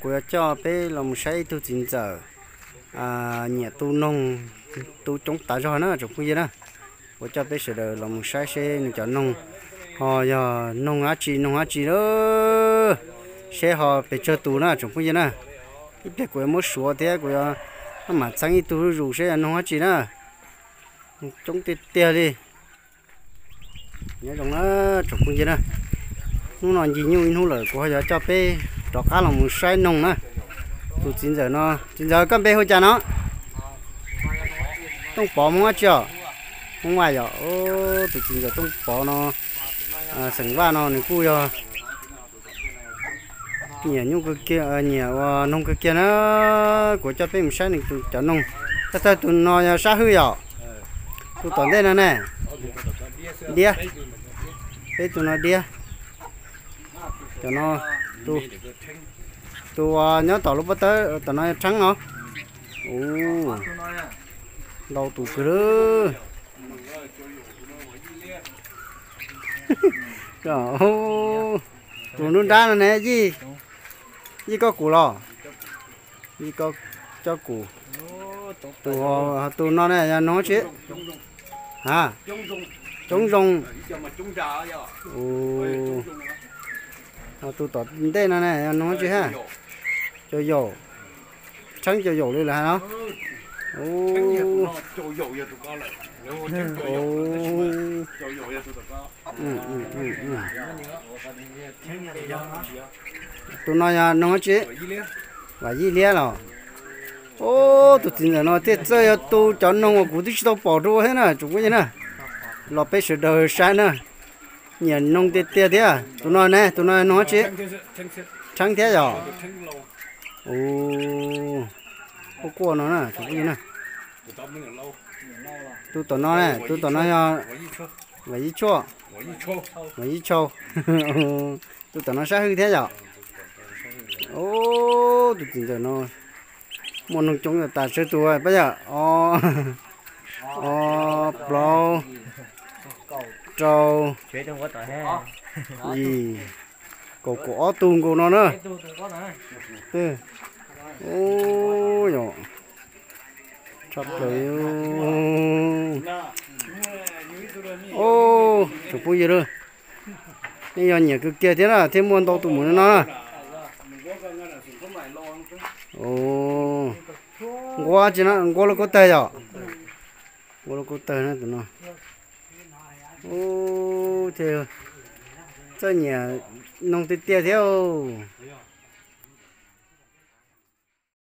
Kuv yuav coj peb los mus saib ib tug txiv ntxawm nyiam tu noog, tu coob tas zog na tsoom phooj ywg na. Kuv coj peb sawv daws los mus saib seb nws cov noog ho yog noog dab tsi noog dab tsi lawm, seb ho pes tsawg tus na tsoom phooj ywg na. Ib pliag kuv yuav muab suav thiab kuv yuav maj mam txheeb ib tug zuj zus seb yog noog dab tsi na. Coob tiag tiag li. Nyob zoo na tsoom phooj ywg na, hnub no ncig nyuj ib hnub lawm kuv ho yuav coj peb rov qab los mus saib noog na. Tus txiv ntxawm no, txiv ntxawm koj npe hu cas no? Tooj Pov Hmoob dab tsi os? Hmoob Vaj yom. Tus txiv ntxawm Tooj Pov no xeem Vaj no nws kuj yog nyiam nyuj, nyiam ua noog kawg kiag na. Kuv coj peb mus saib nws tus cov noog. Thawj thawj tus no yog sab hwj yom? Tus tom ntej no ne? Diab. Peb tus no diab. Cov no, tus nyob tom lub pob tawb tom no rheeb no. Ntau tus kawg lawm. Tus nruab nrab no ne, Yij, Yij Koj Kum los? Yij Koj Kum. Tus, tus no ne yog noog tsi? Ha, Coob Zoo. Ho tus tom ntej no ne yog noog tsi ha? Cau Yaum. Rheeb Cau Yaum li lawm ha no. Tus no yog noog tsi? Vam Yij Liab los? Ub, tus txiv ntxawm no thiaj txawj yog tu cov noog uas kuv twb tsis tau pom dua thiab na tsoom phooj ywg na. Los peb sawv daws saib na. Nyiam noog tiag tiag thiab. Tus no ne, tus no noog tsi? Rheeb thiab yom? Ub, quaj quaj no na tsoom phooj ywg na. Tus tom no ne, tus tom no yog Vam Yij Tshuaj. Vam Yij Tshau. Tus tom no sab hwj thiab yom? Ub, tus txiv ntxawm no muaj noog coob tas tsawg tus pab yom? Ob, plaub, rau, yim, kaum, kaum ob tug nkaus no na. Ub, yog tshaj plaws. Ub, tsoom phooj ywg na, nej yog nyiam kawg kiag thiab na thiaj muaj ntau tus mus no na. Nquab tsi no, nquab lub kub tawg yom? Nquab lub kub tawg na tus no. Ub, txawj nyiam noog tiag tiag thiab.